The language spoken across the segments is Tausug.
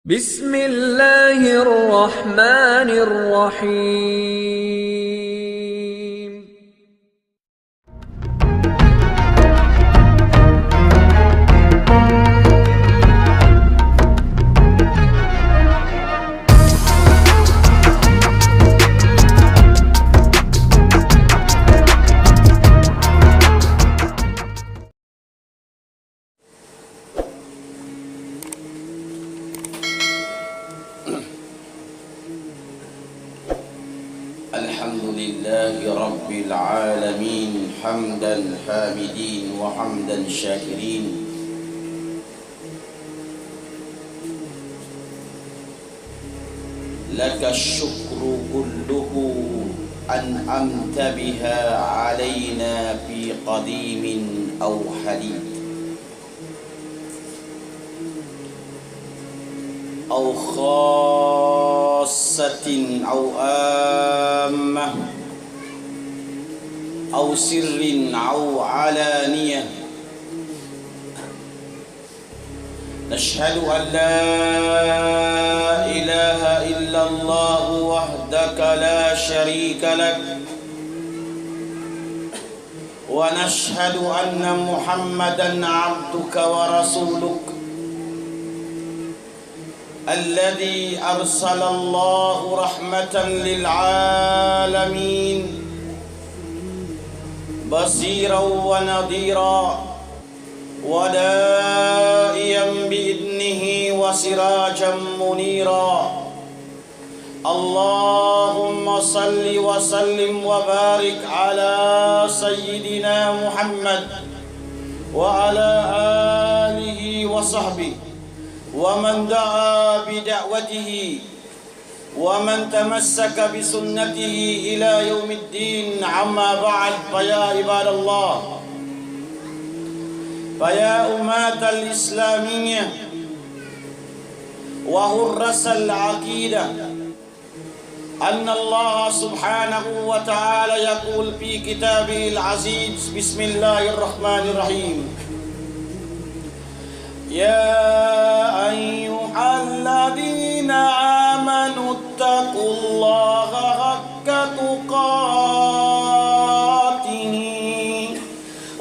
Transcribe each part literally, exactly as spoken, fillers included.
بسم الله الرحمن الرحيم. الحمد لله رب العالمين، حمد الحامدين وحمد الشاكرين. لك الشكر كله، أنعمت بها علينا في قديم أو حديث، أو خاصة أو عامة، أو سر أو علانية. نشهد أن لا إله إلا الله وحدك لا شريك لك، ونشهد أن محمدا عبدك ورسولك، الذي أرسل الله رحمة للعالمين، بشيرا ونذيرا، وداعيا بإذنه وسراجا منيرا. اللهم صل وسلم وبارك على سيدنا محمد وعلى آله وصحبه ومن دعا بدعوته ومن تمسك بسنته إلى يوم الدين. أما بعد، فيا عباد الله، فيا أمة الإسلامية وحراس العقيدة، أن الله سبحانه وتعالى يقول في كتابه العزيز: بسم الله الرحمن الرحيم. يا أيها الذين آمنوا اتقوا الله حق تقاته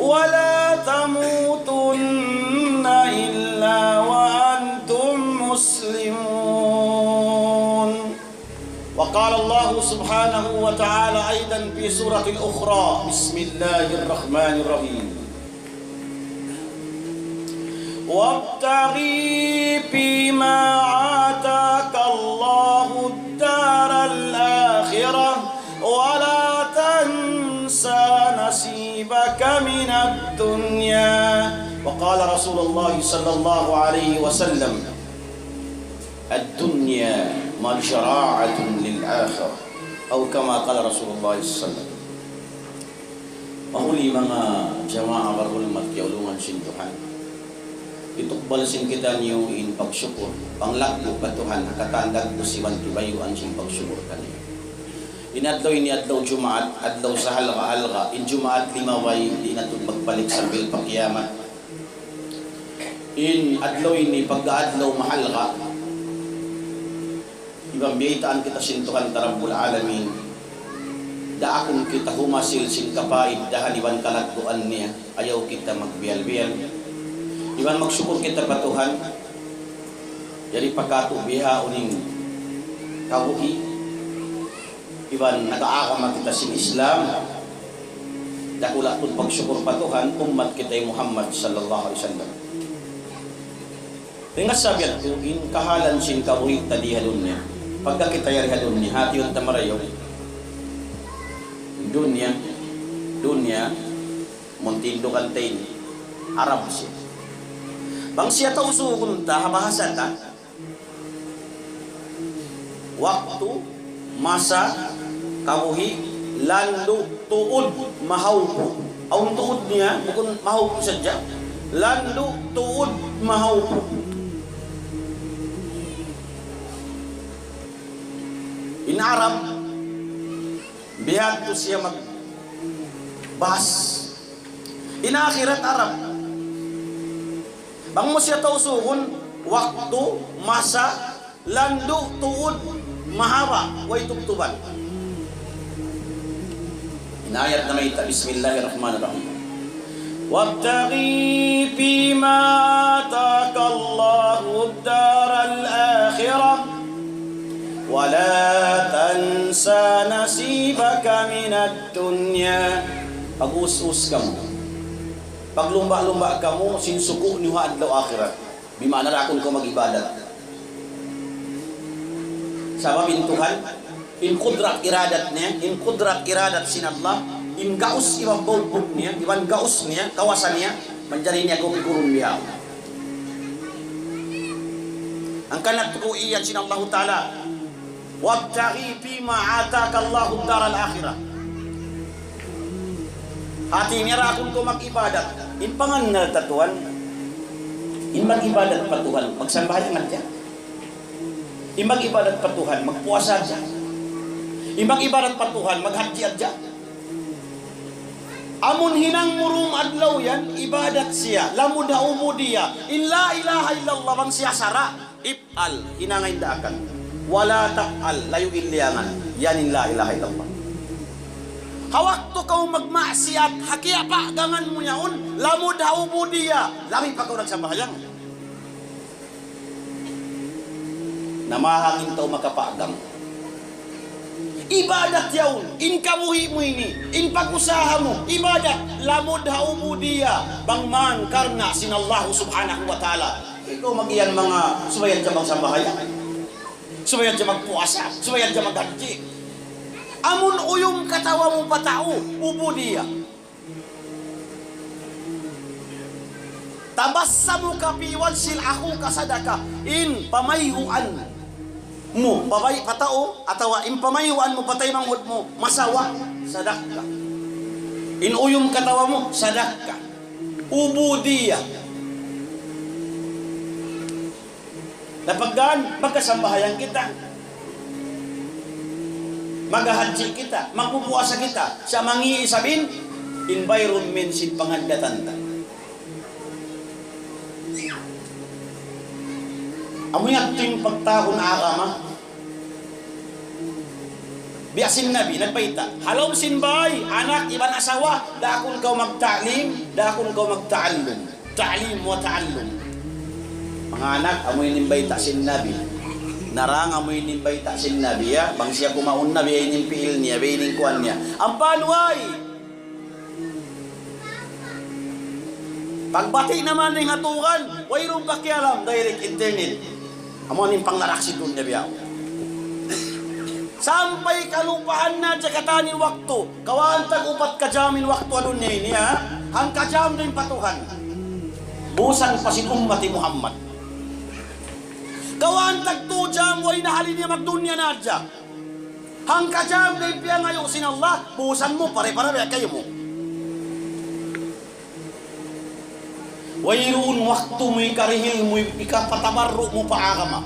ولا تموتن إلا وأنتم مسلمون. وقال الله سبحانه وتعالى أيضا في سورة أخرى: بسم الله الرحمن الرحيم. وابتغ فيما آتاك الله الدار الآخرة ولا تنس نصيبك من الدنيا. وقال رسول الله صلى الله عليه وسلم: الدنيا مزرعة للآخرة، أو كما قال رسول الله صلى الله عليه وسلم. Mahuli manga jamaa barhulmat kiyaulungan sin Tuhan. Itukbal sin kitaniyu in pagsukur, panglaggu' pa Tuhan, ha katan dagbus iban tibayuan sin pagsukur kaniya. In adlaw ini adlaw Jumaat, adlaw sahalga'-halga', in Jumaat limabay, di' na tuud magbalik sambil pa kiyamat. In adlaw ini pagka adlaw mahalga', iban biyaytaan kita sin Tuhan ta Rabbul Alamin. Daakun kita humasil sin kapaiddahan iban kalagguan niya. Ayaw kita magbiyal-biyal. Iban magsukur kita pa Tuhan. Jari pa katu' bihaun in kabuhi'. Iban nag-aagama kita sin Islam. Dakula' tuud pagsukur pa Tuhan, ummat kita hi Muhammad sallallahu alayhi wasallam. Ringkas sabab yadtu in kahalan sin kabuhi' ta di ha dunya. Pagka kita yari ha dunya, hati yun ta marayaw. Dunya, dunya, muntindugan ta ini. Arab siya. Bang siya tau sugun ta, ha bahasa ta. Waktu, masa, kabuhi', landu', tuud, mahawpu'. Awn tuud niya, bukun mahawpu' sadja. Landu', tuud, mahawpu'. In Arab, bihadtu siya magbahas. In akhirat Arab. Bang mu siya tau sugun, waktu, masa, Landu' tuud mahaba', way tubtuban. In ayat namayta', بسم الله الرحمن الرحيم. وابتغ فيما آتاك الله الدار الآخرة ولا تنس نصيبك من الدنيا. Pag-us-us kamu. Paglumba'-lumba' kamu, sin suku' niyu ha adlaw akhirat. Bima'na daakun kaw mag-ibadat. Sabab in Tuhan, in kudrat iradat niya, in kudrat iradat sin Allah, in gaus iban bawbuk niya, iban gaus niya, kawasa niya, manjari niya kaw pigurun biya'. Hangkan natu' ku iyan sin Allahu Ta'ala, وابتغ فيما آتاك الله الدار الآخرة. Hati niya daakun kaw mag-ibadat. In pangannal ta Tuhan, in mag-ibadat pa Tuhan, magsambahayang hadja. In mag-ibadat pa Tuhan, magpuasa hadja. In mag-ibadat pa Tuhan, maghajji hadja. Amun hinang mu dum adlaw yan, ibadat siya, lamud ha ubudiyya. In la ilaha illallah bang siya sara', افعل, hinanga in daakan. ولا تفعل, layu' in liyangan. Yan in la ilaha illallah. Ha waktu kaw magmaksiyat, ha kiyapagangan mu yaun, lamud ha ubudiyya, labi pa kaw nagsambahayang. Namahang in tau makapagang. Ibadat yaun, in kabuhi' mu ini, in pag-usaha mu, ibadat, lamud ha ubudiyya, bang man karna' sin Allah subhanahu wa ta'ala. Ikaw mag-iyan manga, subay hadja magsambahayang, subay hadja magpuasa, subay hadja maghajji. Amun uyum katawa mu pa tau, ubudiyya. تبسمك في وجه أخيك صدقة. In pamayhuan mu, pabay-, pa tau, atawa in pamayhuan mu pa taymanghud mu, masawa, sadakka. In uyum katawa mu, sadakka. Ubudiyya. Na pagga magkasambahayang kita, maghahajji kita, magpupuasa kita, sa' mangi' isab in environment sin pangaddatan ta. Amu yadtu in pagtawagun agama. Biya' sin Nabi, nagbayta', ha lawm sin bāy, anak iban asawa, daakun kaw magta'lim, daakun kaw magta'allum. Ta'lim wa ta'allum. Manga anak, amu ini in bayta' sin Nabi. Narang amu ini in bayta' sin Nabi, ya. Bang siya kumaun na, biya' ini in pi'il niya, biya' ini in kuwan niya. Ampa way. Pagbati' naman in haturan, wayruun pakialam, direct internet. Amu in panglarak sin dunya biya'. Sampay kalupahan na hadja katan in waktu. Kawaan tag upat ka jam in waktu ha dunya ini, ha? Hangka jam da in pa Tuhan. Busan pa sin ummat hi Muhammad. Kawaan tag tu jam, way na hali niya magdunya na hadja. Hangka jam da in piyangayu' sin Allah, busan mu, pare-pare biya' kaymu. Wayruun waktu mu, hikarihil mu, hikapatabarru' mu pa agama.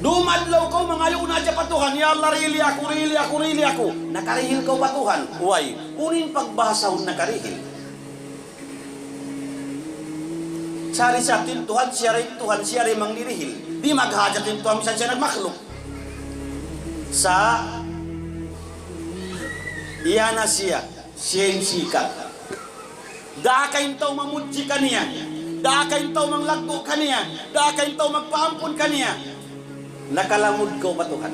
Dum adlaw kaw mangayu' na hadja pa Tuhan, "Ya Allah, rihili aku, rihili aku, rihili aku." Nakarihil kaw pa Tuhan. Way, unu in pagbahasahun nakarihil? Sari sa' in Tuhan, siya da in Tuhan, siya da in manglirihil. Di' maghajat in Tuhan, misan siya nagmakhluk. Sa' iya na siya, siya in sikat. Daaka in tau mamudji kaniya. Daaka in tau manglaggu' kaniya. Daaka in tau magpaampun kaniya. Nakalamud kaw pa Tuhan.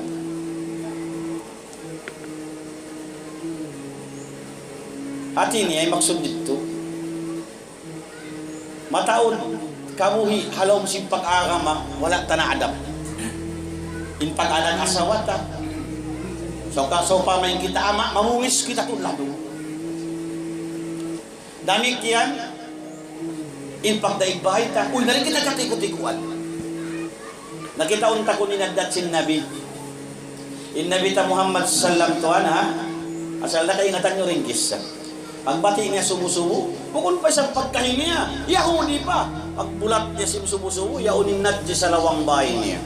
Hati niya, in maksud didtu, mataud kabuhi' ha lawm sin pag-agama, wala' ta na adab. In pag-anak asawa ta. So, ka, so, pa main kita ama', mamungis kita tuladu. Damikkiyan, in pagdaig bahay ta, uy, nari kita katiku-tikuan. Nakitaun ta kunu' in addat sin Nabi. In Nabi ta Muhammad sallam tuwan, ha? Asal na kaingatan niyu in kissa. Pagbati' niya subu-subu, bukun pa isab pagkahi niya, Yahudi pa. Pagbulat niya sin subu-subu, yaun in najis ha lawang bay niya.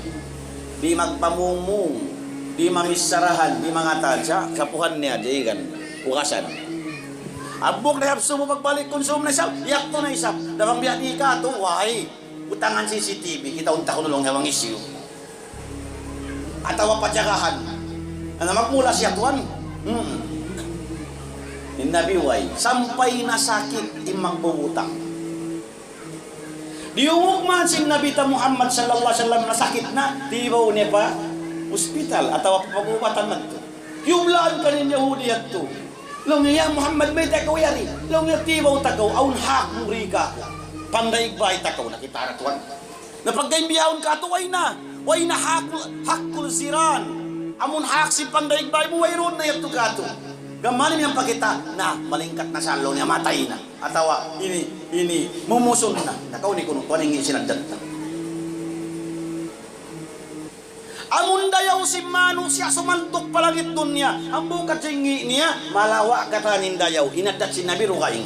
Di' magpamumung, di' mamissarahan, di' mangataja, sapuhan niya, di' kan, ugasan. Abbuk na isab subu pagbalik kunsum na isab, yadtu na isab. Damang biya' di' katu', way. Butangan C C T V, kitaun ta kunu' laung niya bang hisiyu. Atawa pajagahan. Ana magmula siya tuwan. Hmm. In Nabi way, sampay na sakit in magbubutang. Diyungug man sin Nabi ta Muhammad sallallahu alayhi wasallam na sakit na, tibaw niya pa hospital atawa pa pag-ubatan madtu. Kiyublaan kaniya in Yahudi yadtu. Laung niya, "Ya Muhammad, mayta' kaw yari?" Laung niya, "Tibaw ta kaw, awn hak mu di kāku'. Pandaig bay ta kaw, nakita' na tuwan." Na pagka in bihaun katu', way na. Way na hakul, hakul jiran. Amun hak sin pandaig bay mu, wayruun na yadtu katu'. Gam mayan in pakita', na, malingkat na sa laung niya, matay na. Atawa, ini, ini, mumusun na. Na kaw ini kunu', kuwan in ngi' sin addat na. Amun dayaw sin manusiya' sumantuk pa langit dunya, hambuuk in ngi' niya, malawa' katan in dayaw, in addat sin Nabi dugaing.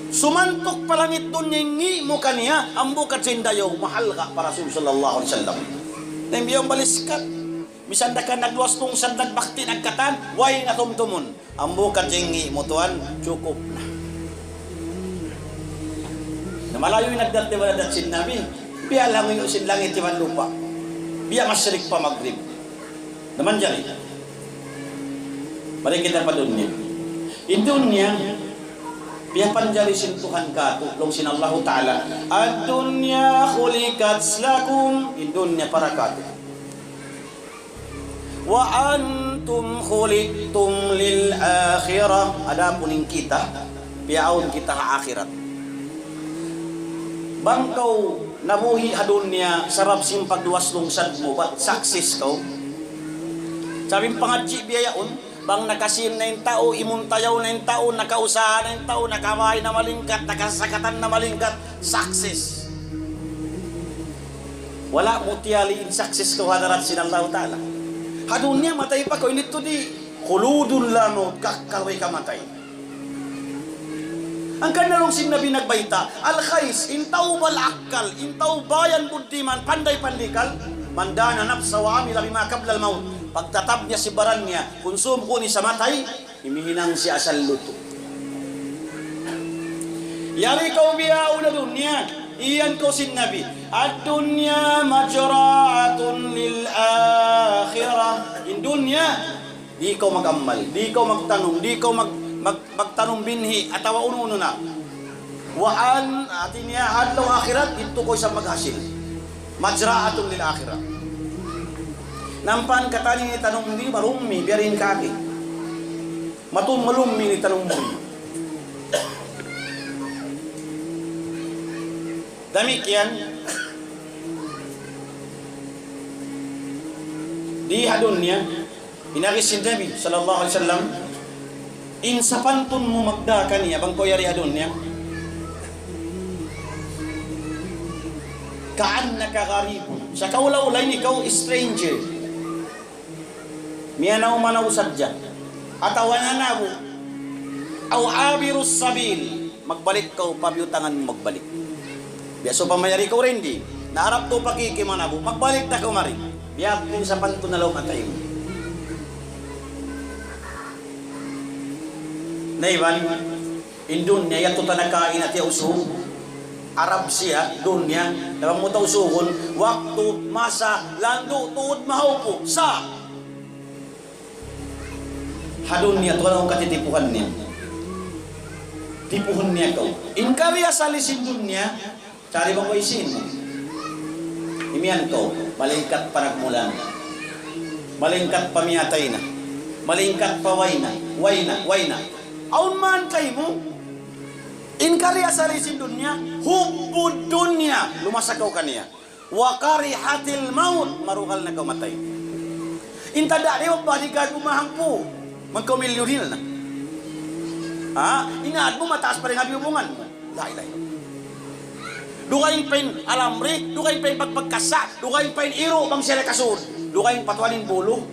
Sumantuk pa langit dunya in ngi' mu kaniya, hambuuk in dayaw, mahalga' pa Rasul sallallahu alayhi wasallam. Na in biya' baliskat, misan da ka nagluwas lungsad, nagbakti, nagkatan, way na tumtumun. Hambuuk in ngi' mu tuwan, chukup na. Na malayu' in addat iban addat sin Nabi. Biya' languyu' sin langit iban lupa'. Biya' mashrik pa magrib. Na manjari. Balik kita pa dunya. In dunya, piyapanjari sin Tuhan katu', laung sin Allahu Ta'ala, "الدنيا خلقت لكم." In dunya para katu'. "وأنتم خلقتم للآخرة." Adapun in kita, piyaawn kita ha akhirat. Bang kaw nabuhi' ha dunya, sabab sin pagluwas lungsad mu, bat success kaw. Sabab in pangadji' biya' yaun, bang nakasīn na in tau, imuntayaw na in tau, nakausaha na in tau, nakabāy na malingkat, nakasasakatan na malingkat, success. Wala' mu tiyali in success kaw ha hadarat sin Allahu Ta'ala. Ha dunya matay pa kaw, ini tuud di'. خلود لا موت, kakkal way kamatay. Hangkan na laung sin Nabi nagbayta', الخيس, in tau bal akkal, in tau bayan buddiman, panday pandikal, من دان نفسه وعمل بما قبل الموت. Pagtatab niya sin baran niya, kunsum kunu' sa matay, himihinang siya asal lutu'. Yari kaw bihaun ha dunya, iyan kaw sin Nabi, الدنيا مزرعة للآخرة. In dunya, di' kaw mag-amal, di' kaw magtanum, di' kaw mag-, mag-, magtanum binhi', atawa unu-unu na. Wa an, hati niya, ha adlaw akhirat, didtu kaw isab maghasil. مزرعة للآخرة. Nampan katan ini tanum di' marummi, biya' diin kaki. Matum malummi ini tanum di'. Damikkiyan, di ha dunya, in agi sin Nabi sallallahu alayhi wasallam, in sapantun mu magdā kaniya, bang kaw yari ha dunya, كأنك غريب. Sakaula-ula ini kaw stranger. Miyanaw-manaw sadja. Atawa nananabu. أو عابر سبيل. Magbalik kaw pa biyutangan mu magbalik. Biya' sawpama yari kaw dindi. Naharap kaw pa kiki manabu. Magbalik na kaw mari. Biya' diin sapantun na laung atay mu. Na iban, in dunya yadtu ta nakain ati usug. Arab siya, dunya, dapat mu ta usugun, waktu, masa, landu', tuud, mahaupu', sa. Ha dunya, tuwan aku katitipuhan niya. Tipuhun niya kaw. In kari asali sin dunya, cari bang way sin. Imiyan kaw, malingkat pa nagmula na. Malingkat pa miyatay na. Malingkat pa way na, way na, way na. Awn man kaymu, in kari asali sin dunya, حب الدنيا, lumasa kaw kaniya. وكراهية الموت, marugal na kaw matay. In tanda' di' magbalik ka gumahangpu, magkamilyunil na. Ha? In aad mu mataas pa dayn ha biyubungan mu. La ilaha illallah. Dugaing pa in alamri, dugaing pa in pagpagkasa', dugaing pa in iru' bang siya nakasud, dugaing pa tuwan in bulu.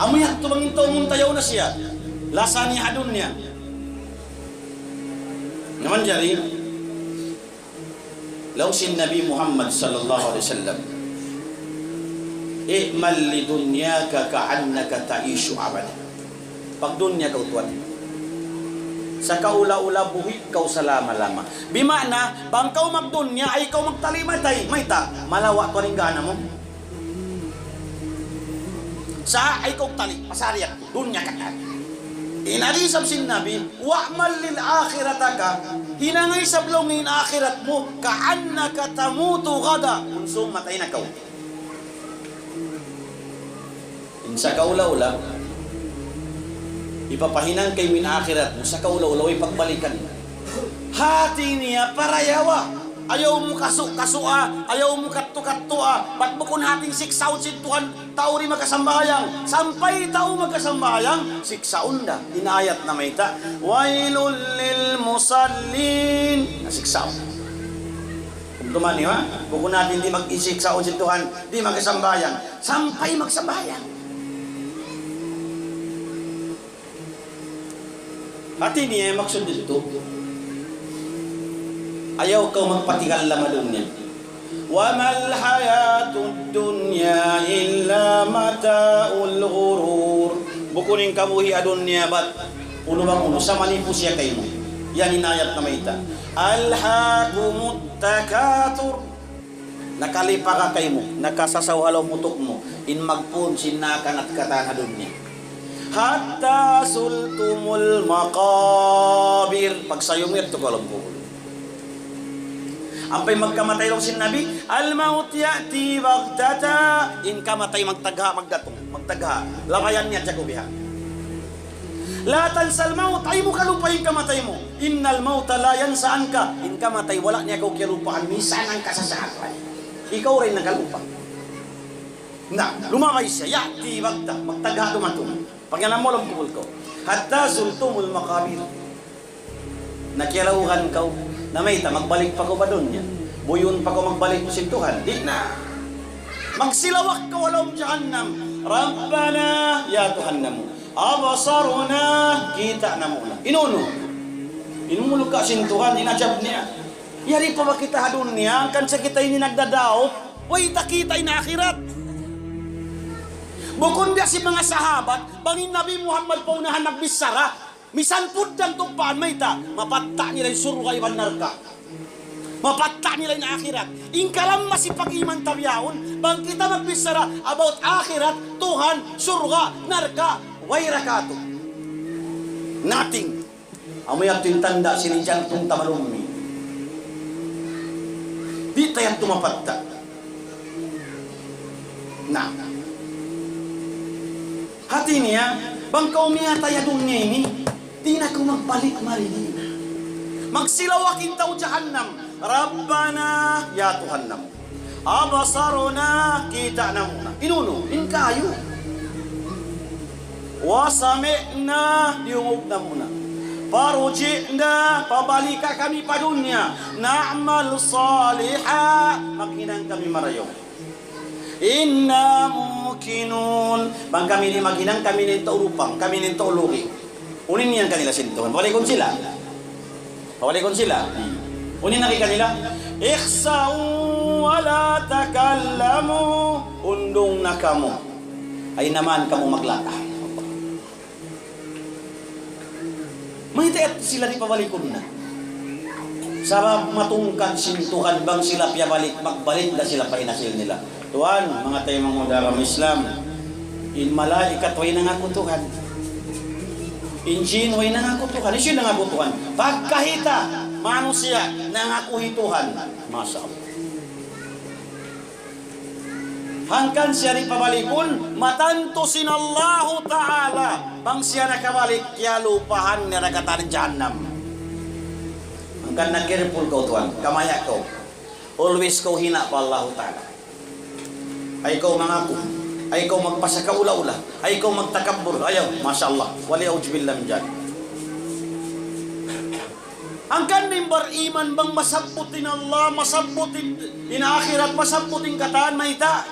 Amu yadtu bang in tau muntayaw na siya. Lasa niya ha dunya. Na manjari, laung sin Nabi Muhammad sallallahu alayhi wasallam, اعمل لدنياك كأنك تعيش أبدا. Pagdunya kaw tuwan. Sakaula-ula buhi' kaw salama-lama. Bima'na, bang kaw magdunya, ayaw kaw magtali matay. Mayta', malawa' kaw ringga namu'. Sa' ayaw kaw tali, pasariak, dunya katan. In hadis sin Nabi, "Wa'mal li akhiratika," hinanga isab laung in akhirat mu, "ka'annaka tamutu ghada," kunu' matay na kaw. In sakaula-ula, hipapahinang kaymu in akhirat mu, sakaula-ula, way pagbalikan. Hati niya parayawa. Ayaw mu kasu-kasua, ayaw mu kattu-kattua. Bat bukun hati siksaun sin Tuhan, tau di' makasambahayang. Sampay tau makasambahayang, siksaun da. In ayat namayta', "Wailul lil musallin." Na siksaun. Kumtuman niyu, ha? Bukun hati di' mag-, isiksaun sin Tuhan, di' makasambahayang. Sampay magsambahayang. Hati niya maksud didtu, ayaw kaw magpatingala ha dunya. وما الحياة الدنيا إلا متاع الغرور. Bukun in kabuhi' ha dunya bat unu bang unu, sa' manipu siya kaymu. Yan in ayat namayta', ألهاكم التكاثر. Nakalipaka kaymu, nakasasaw ha lawm utuk mu in magpun sin naakanat katan ha dunya. حتى زرتم المقابر. Pagsayum yadtu kaw ha lawm kubul. Ampa in magkamatay laung sin Nabi, الموت يأتي بغتة. In kamatay magtagha' magdatung, magtagha'. Labayan niya jaku biha. لا تنس الموت, ayaw mu kalupahi in kamatay mu. إن الموت لا ينسى عنك. In kamatay wala' niya kaw kiyalupahan, misan hangka sasaat pa. Ikaw da in nakalupa. Na, lumabay siya, يأتي بغتة, magtagha' dumatung. Pagyanam mu ha lawm kubul kaw. حتى زرتم المقابر. Na kiyalauhan kaw, namayta' magbalik pa kaw pa dunya. Buyuun pa kaw magbalik sin Tuhan. Di' na. Magsilawak kaw ha lawm jahannam. ربنا, ya Tuhan namu'. أبصرنا, kita' namu' na. In unu? In mulka sin Tuhan, in ajab niya. Yari pa ba kita ha dunya, hangkan sa kita ini nagdadaut, way ta kita' in akhirat. Bukun biya' sin manga sahabat, bang in Nabi Muhammad pa unahan nagbichara, misan puddan tumpaan mayta', mapatta' nila in surga' iban narka'. Mapatta' nila in akhirat. In kalamma sin pag-iman ta bihaun, bang kita magbichara about akhirat, Tuhan, surga', narka', way ra katu'. Nothing. Amu yadtu in tanda' sin in jantung ta malummi'. Di' ta yadtu mapatta'. Na. Hati niya, bang kaw miyatay ha dunya ini, di' na kaw magbalik mari. Magsilawak in tau jahannam, ربنا, ya Tuhan namu'. أبصرنا, kita' namu' na. In unu, in kayu. وسمعنا, diyungug namu' na. فارجعنا, pabalika kami pa dunya. نعمل صالحا, maghinang kami marayaw. إنا موقنون. Bang kami di' maghinang, kami in tau lupang, kami in tau lugi'. Unu in yan kanila sin Tuhan? Pabalikun sila. Pabalikun sila. Unu in agi kanila? اخسأوا ولا تكلموا. Undung na kamu. Ayaw na man kamu maglata'. Mayta' sila di' pabalikun na. Sabab matungkad sin Tuhan bang sila piyabalik, magbalik da sila pa in asil nila. Tuwan, manga taymanghud ha agama Islam, in malaikat way nangaku Tuhan. In jin way nangaku Tuhan. In jin nangaku Tuhan. Pagka kita, manusiya', nangaku hi Tuhan. Masha Allah. Hangkan siya di' pabalikun, matantu sin Allahu Ta'ala. Bang siya nakabalik, kiyalupahan niya na katan in jahannam. Hangkan na careful kaw tuwan, kamaya' kaw. Always kaw hina' pa Allahu Ta'ala. Ayaw kaw mangaku, ayaw kaw magpasakaula-ula, ayaw kaw magtakabbur, ayaw, masha Allah. Wal a'udhu billah min jalik. Hangkan in bariman bang masabbut in Allah, masabbut in, in akhirat, masabbut in katan, mayta'.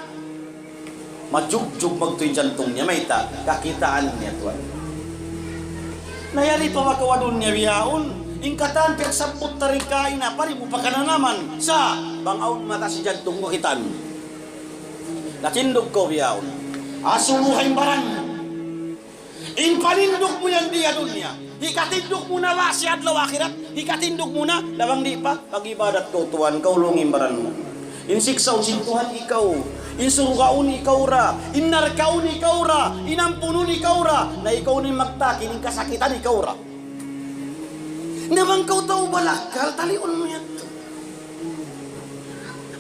Majugjug magtuy in jantung niya, mayta'. Kakitaan niya tuwan. Na yari pa makawa dunya bihaun, in katan piyagsabbut ta rin kaina, pari mu pa kananaman. Sa', bang awn mata sin jantung mu kitaan. Natindug kaw bihaun. Asubuha in baran. In panindug mu yan di ha dunya. Hikatindug mu na ba sin adlaw akhirat? Hikatindug mu na, laung di' pa, pag-ibadat kaw Tuhan, kaulungi in baran mu. In siksaun sin Tuhan ikaw, in surgaun ikaw ra, in narkaun ikaw ra, in ampunun ikaw ra, na ikaw na in magtakin, in kasakitan ikaw ra. Na bang kaw tau balakal, taliun mu yan.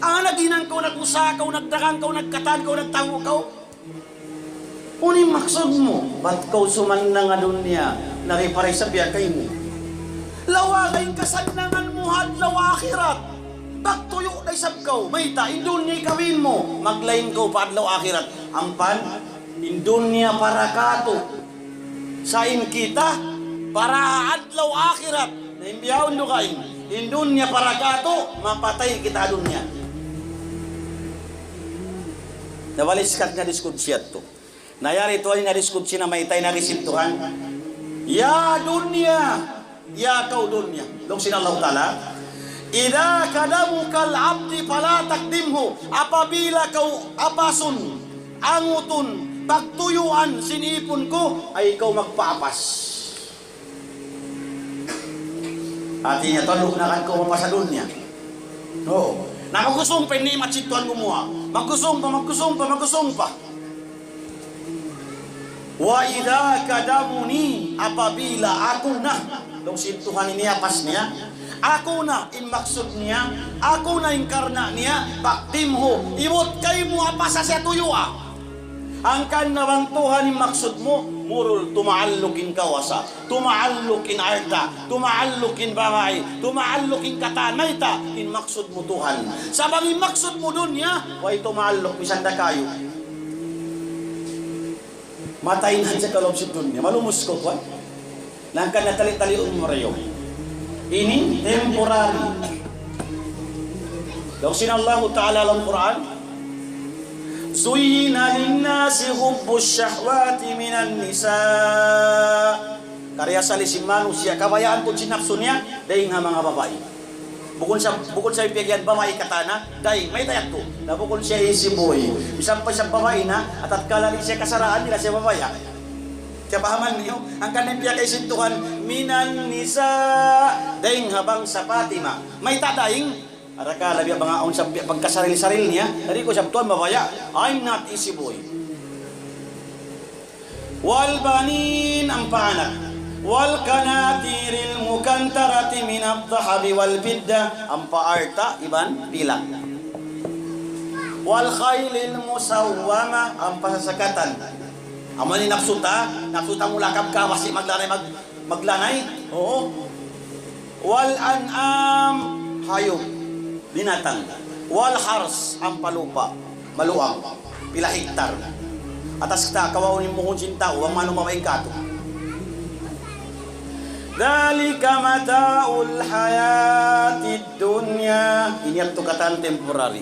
Ah, naghinang kaw, nag-usaha kaw, nagdagang kaw, nagkatan kaw, nagtagu kaw. Unu in maksud mu? Bat kaw sumannang ha dunya, nari-pari sa biya' kaymu. Lawaga in kasannangan mu ha adlaw akhirat. Pagtuyu' da isab kaw, mayta', in dunya ikawin mu, maglain kaw pa adlaw akhirat. Ampa, in dunya para katu'. Sa' in kita, para adlaw akhirat. Na in bihaun dugaing, in dunya para katu', mapatay kita ha dunya. Na wali' sikat na diskut siya tu. Na yari tuwan na diskut siya na mayta' in agi sin Tuhan. Ya dunya, ya kaw dunya. Laung sin Allahu Ta'ala, إذا كدمك العبد فلا تكدمه. Apabila kaw apasun, angutun, pagtuyuan sin ipun ku, ayaw kaw magpaapas. Hati niya, tanduk na kan kaw mapas ha dunya. Oo. Na magkusung pa in ni'mat sin Tuhan gumuwa'. Magkusung pa, magkusung pa, magkusung pa. وإذا كدمني, apabila aku na, laung sin Tuhan ini apas niya, aku na in maksud niya, aku na in karna' niya, فاكدمه, ibut kaymu apasa siya tuyua. Hangkan na bang Tuhan in maksud mu, murul tumaalluk in kawasa, tumaalluk in alta', tumaalluk in babai, tumaalluk in katan, mayta', in maksud mu Tuhan. Sa' bang in maksud mu dunya, way tumaalluk, misan da kayu. Matay na hadja kaw ha lawm sin dunya. Malumus kaw, kuwan. Hangkan na tali-taliun mu marayaw. Ini temporary. Laung sin Allahu Ta'ala ha lawm Qur'an, زين للناس حب الشهوات من النساء. Kariasali sin manusiya', kabayaan tuud sin napsu niya, dayn ha manga babai. Bukun sa, bukun sa piyag'iyan babai katan na, dayn, mayta' yadtu. Na bukun siya easy boy. Misan pa siya babai na, atatkala di' siya kasaraan, di' na siya mabaya'. Kiyapahaman niyu, hangkan in piyakay sin Tuhan, من النساء, dayn ha bangsa Fatima. Mayta' dayn, atatkala biya' manga awn sa biya' pagkasaril-saril niya, di' ku sa Tuhan mabaya', I'm not easy boy. والبنين, ampa anak. والقناطير المقنطرة من الذهب والفضة, ampa alta' iban pilak. والخيل المسومة, ampa sasakatan. Amu ini napsu ta, napsu ta mulakab ka, masi maglanay, mag-, maglanay. Oo. والأنعام, hayup, binatang. والحرث, ampa lupa'. Maluang, pila hektar. Atas kita, kawaun in muhun sin tau, bang manu mabaing katu'. ذلك متاع الحياة الدنيا. Ini yadtu katan temporary.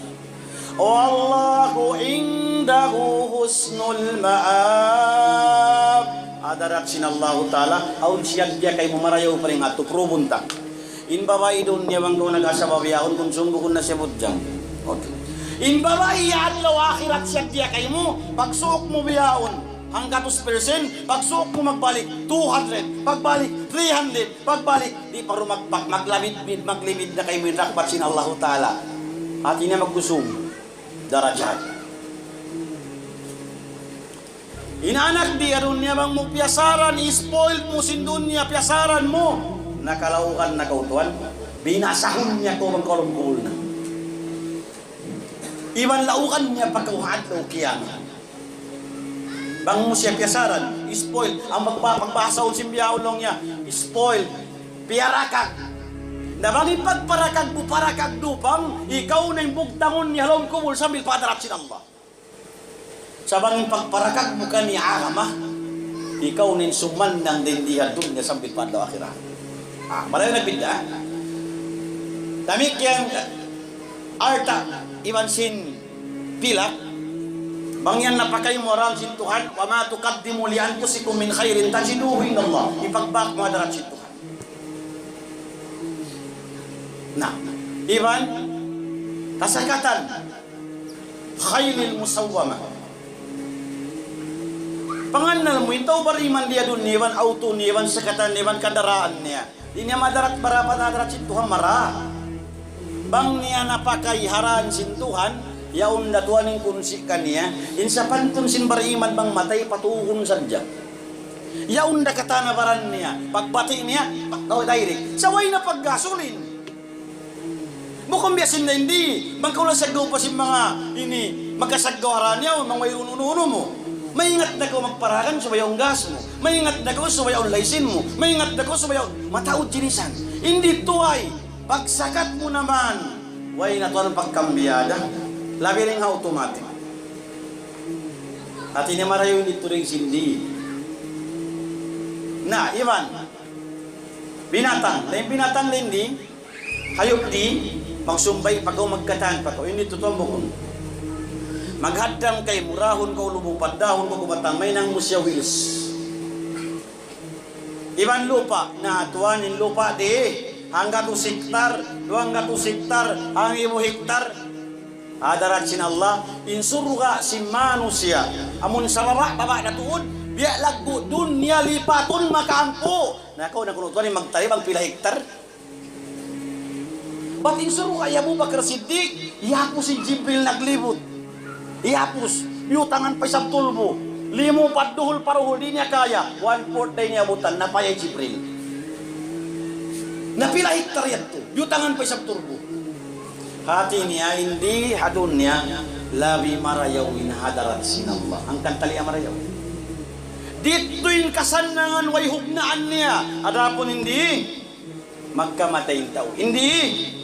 والله عنده حسن المآب. Hadarat sin Allahu Ta'ala, awn siya diya kaymu marayaw pa rin atu, probun ta. In babai dunya bang kaw nag-asawa bihaun, kunsum bukun na siya budjang. Okay. In babai ha adlaw akhirat siya diya kaymu, pagsuuk mu bihaun, hanggatus percent, pagsuuk mu magbalik, two hundred, pagbalik, three hundred, pagbalik, di' pa ru magpak, maglabid, maglibid na kaymu in rahmat sin Allahu Ta'ala. Hati niya magkusum darajat. In anak di ha dunya bang mu piyasaran, spoiled mu sin dunya, piyasaran mu. Nakalaugan na kaw Tuhan, binasahun niya kaw bang kaw ha lawm kubul na. Iban laugan niya pa kaw ha adlaw kiyamat. Bang mu siya piyasaran, spoiled. Amu in pagba-, pagbahasa sin bihaun laung niya, spoiled. Piyarakag. Na bang in pagparakag mu, parakag dupang, ikaw na in bugtangun niya ha lawm kubul sambil pa hadarat sin Allah. Sa' bang in pagparakag mu kaniya agama, ikaw na in sumannang dayn di ha dunya sambil pa adlaw akhirat. Ah, malayu' na bidda'. Damikkiyan, alta', iban sin pilak, bang yan napakay mu ha dān sin Tuhan, وما تقدموا لأنفسكم من خير تجدوه عند الله. Ipagbak mu ha hadarat sin Tuhan. Na, iban kasakatan, خيل مسومة. Pangannal mu, in tau bariman di ha dunya, iban auto niya, iban sakatan niya, iban kandaraan niya. Di' niya madarat, marapat hadarat sin Tuhan, mara. Bang niya napakaiharaan sin Tuhan, yaun da tuwan in kunsi' kaniya, in sapantun sin bariman bang matay patuhun sadja. Yaun da katan na baran niya, pagbati' niya, pagkaw direct. Sa' way na paggasolin. Bukun biya' sin na hindi, bang kaw lasaggaw pa sin manga ini, magkasaggaw ha raniyaw, manga way unu-unu mu. Maingat na kaw magparagan, subay awn gas mu. Maingat na kaw, subay awn license mu. Maingat na kaw, subay awn mataud jinisan. Hindi tuway, pagsakat mu naman, way na tuwan pagkambiyada. Labi rin ha automatic. Hati niya marayaw ini turing sindi. Na, iban. Binatang, lain binatang lain di, hayup di, magsumbay pa kaw, magkatan pa kaw, ini tutuwa bukun. Maghaddam kay murahun kaw lubu, paddahun kaw kumatang, mahinang mu siya wheels. Iban lupa', na tuwan in lupa' di, hanggatus hektar, duwanggatus hektar, hangibu hektar. Hadarat sin Allah, in surga' sin manusiya'. Amun sababa'-baba' na tuud, biya' laggu' dunya lipatun makaampu. Na kaw na kunu' tuwan in magtali bang pila hektar. Bat in surga' hi Abu Bakar Siddiq, iyapus in Jibril naglibut. Iyapus, biyutangan pa isab tulbu. Limu pa duhul pa duhul di' niya kaya. One fourth da in iyabutan, napaya hi Jibril. Na pila hektar yadtu, biyutangan pa isab tulbu. Hati niya, hindi ha dunya, labi marayaw in hadarat sin Allah. Hangkan tali marayaw. Didtu in kasannangan way hugnaan niya. Adapun hindi, magkamatay in tau. Hindi,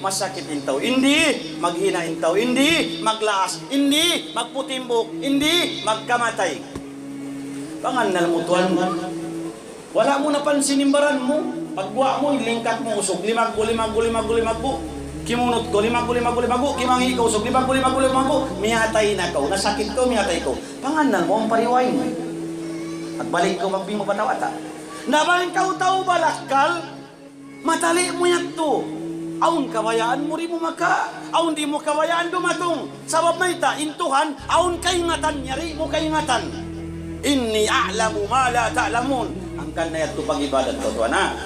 masakit in tau. Hindi, maghina in tau. Hindi, maglaas. Hindi, magputi in buhuk. Hindi, magkamatay. Pangannal mu tuwan. Wala' mu napansin in baran mu. Pagguwa' mu, lingkat mu usug. Limaggu', limaggu', limaggu', limaggu'. Kimunut kaw, limaggu', limaggu', limaggu'. Kimangi' kaw usug. Limaggu', limaggu', limaggu'. Miyatay na kaw. Nasakit kaw, miyatay kaw. Pangannal mu, awn pa riway mu. Pagbalik kaw, magbi mu bata'-bata'. Na bang kaw tau balakkal, matali mu yadtu. Awn kabayaan mu di' mu maka, awn di' mu kabayaan dumatung. Sabab mayta', in Tuhan, awn kaingatan niya, di' mu kaingatan. إني أعلم ما لا تعلمون. Hangkan na yadtu pag-ibadat kaw tuwan, ha.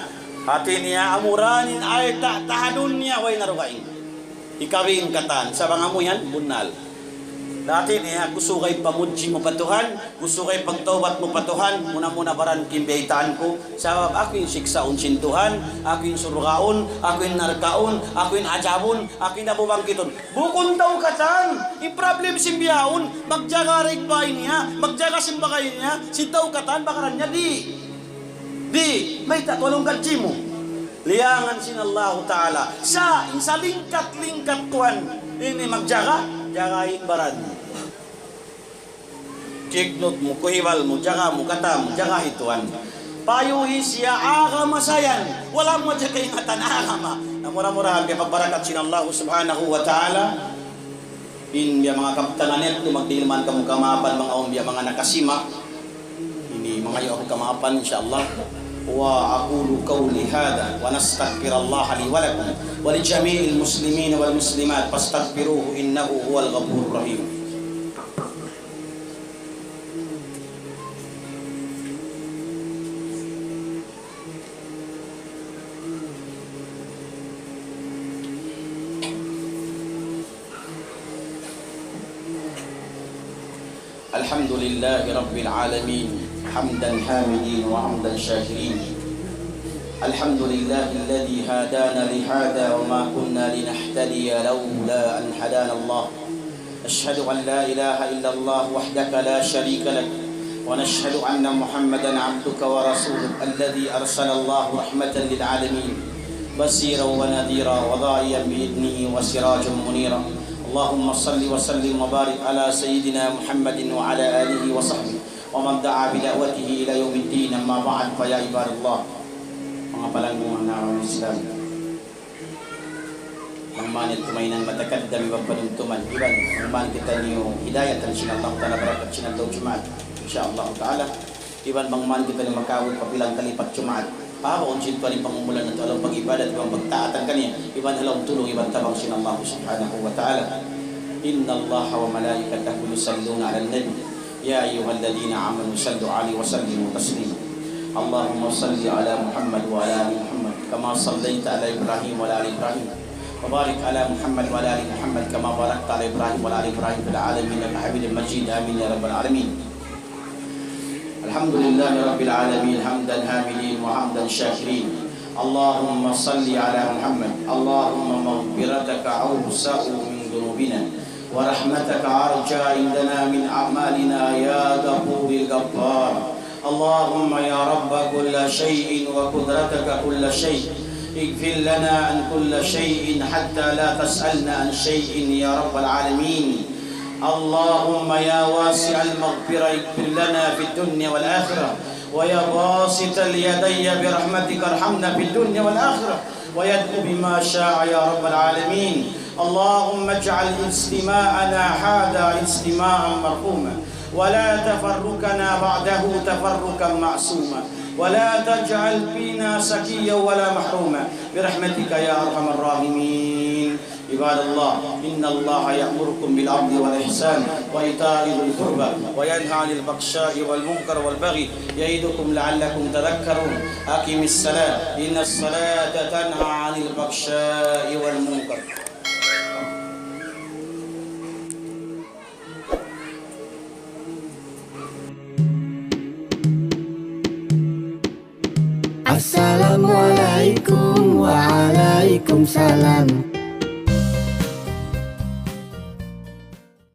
Hati niya, amura in alta' ta ha dunya, way na dugaing. Ikaw in katan, sa' bang amu yan, bunnal. Hati niya, kusugay pamudji mu pa Tuhan, kusugay pagtawbat mu pa Tuhan, muna-muna baran kim biyaytaan ku, sabab aku in siksaun sin Tuhan, aku in surgaun, aku in narkaun, aku in ajabun, aku in abubangkitun. Bukun tau katan, in problem sin bihaun, magjaga da in bay niya, magjaga sin bagay niya, sin tau katan, bakaran niya di'. Di', mayta' tuwan in gadji mu. Liyangan sin Allahu Ta'ala. Sa', in salingkat-lingkat tuwan, ini magjaga, jaga in baran. Kignut mu, kuhibal mu, jaga mu, kata mu, jaga hi tuwan. Payuhi siya agama sayan. Wala' mu hadja kaingatan agama. Na mura-murahan biya' pagbarakat sin Allahu Subhanahu wa Ta'ala. In biya' manga kabtangan yadtu, magdihil man kamu kamaapan, manga awn biya' manga nakasima'. Ini mangayu' aku kamaapan, insya Allah. وأقول قولي هذا وأستغفر الله لي ولكم ولجميع المسلمين والمسلمات فاستغفروه إنه هو الغفور الرحيم. الحمد لله رب العالمين، حمد الحامدين وحمد الشاكرين. الحمد لله الذي هدانا لهذا وما كنا لنهتدي لولا أن هدانا الله. أشهد أن لا إله إلا الله وحدك لا شريك لك، ونشهد أن محمدا عبدك ورسولك الذي أرسله الله رحمة للعالمين، بشيرا ونذيرا وداعيا بإذنه وسراجا منيرا. اللهم صل وسلم وبارك على سيدنا محمد وعلى آله وصحبه ومن دعا بدعوته إلى يوم الدين. أما بعد، فيا عباد الله. Manga palanggungan ku ha agama Islam. Bang man in tumahinang matakaddam iban panumtuman, iban bang man kitaniyu hidayatan sin Allah Ta'ala, barakat sin adlaw Jumaat, insya Allah Ta'ala. Iban bang man kitaniyu makaabut pa pilang kalipat Jumaat. Pahabaun sin Tuhan in pangumulan natu' ha lawm pag-ibadat iban pagtaatan kaniya, iban ha lawm tulung iban tabang sin Allah Subhanahu wa Ta'ala. إن الله وملائكته يصلون على النبي. يا أيها الذين آمنوا صلوا عليه وسلموا تسليما. اللهم صل على محمد وعلى آل محمد كما صليت على إبراهيم وعلى آل إبراهيم، وبارك على محمد وعلى آل محمد كما باركت على إبراهيم وعلى آل إبراهيم في العالمين إنك حميد مجيد. آمين يا رب العالمين. الحمد لله رب العالمين، حمد الحامدين وحمد الشاكرين. اللهم صل على محمد. اللهم مغفرتك أوسع من ذنوبنا، ورحمتك أرجى عندنا من أعمالنا يا غفور غفار. اللهم يا رب كل شيء وقدرتك كل شيء، اغفر لنا عن كل شيء حتى لا تسألنا عن شيء يا رب العالمين. اللهم يا واسع المغفرة اغفر لنا في الدنيا والآخرة، ويا باسط اليدي برحمتك ارحمنا في الدنيا والآخرة، ويدعو بما شاء يا رب العالمين. اللهم اجعل اجتماعنا هذا اجتماعا مرحوما، ولا تفرقنا بعده تفرقا معصوما، ولا تجعل فينا شقيا ولا محروما، برحمتك يا أرحم الراحمين. عباد الله، إن الله يأمركم بالعدل والإحسان وإيتاء ذي القربى وينهى عن الفحشاء والمنكر والبغي يعظكم لعلكم تذكرون. أقم الصلاة إن الصلاة تنهى عن الفحشاء والمنكر. Assalamualaikum, waalaikumsalam.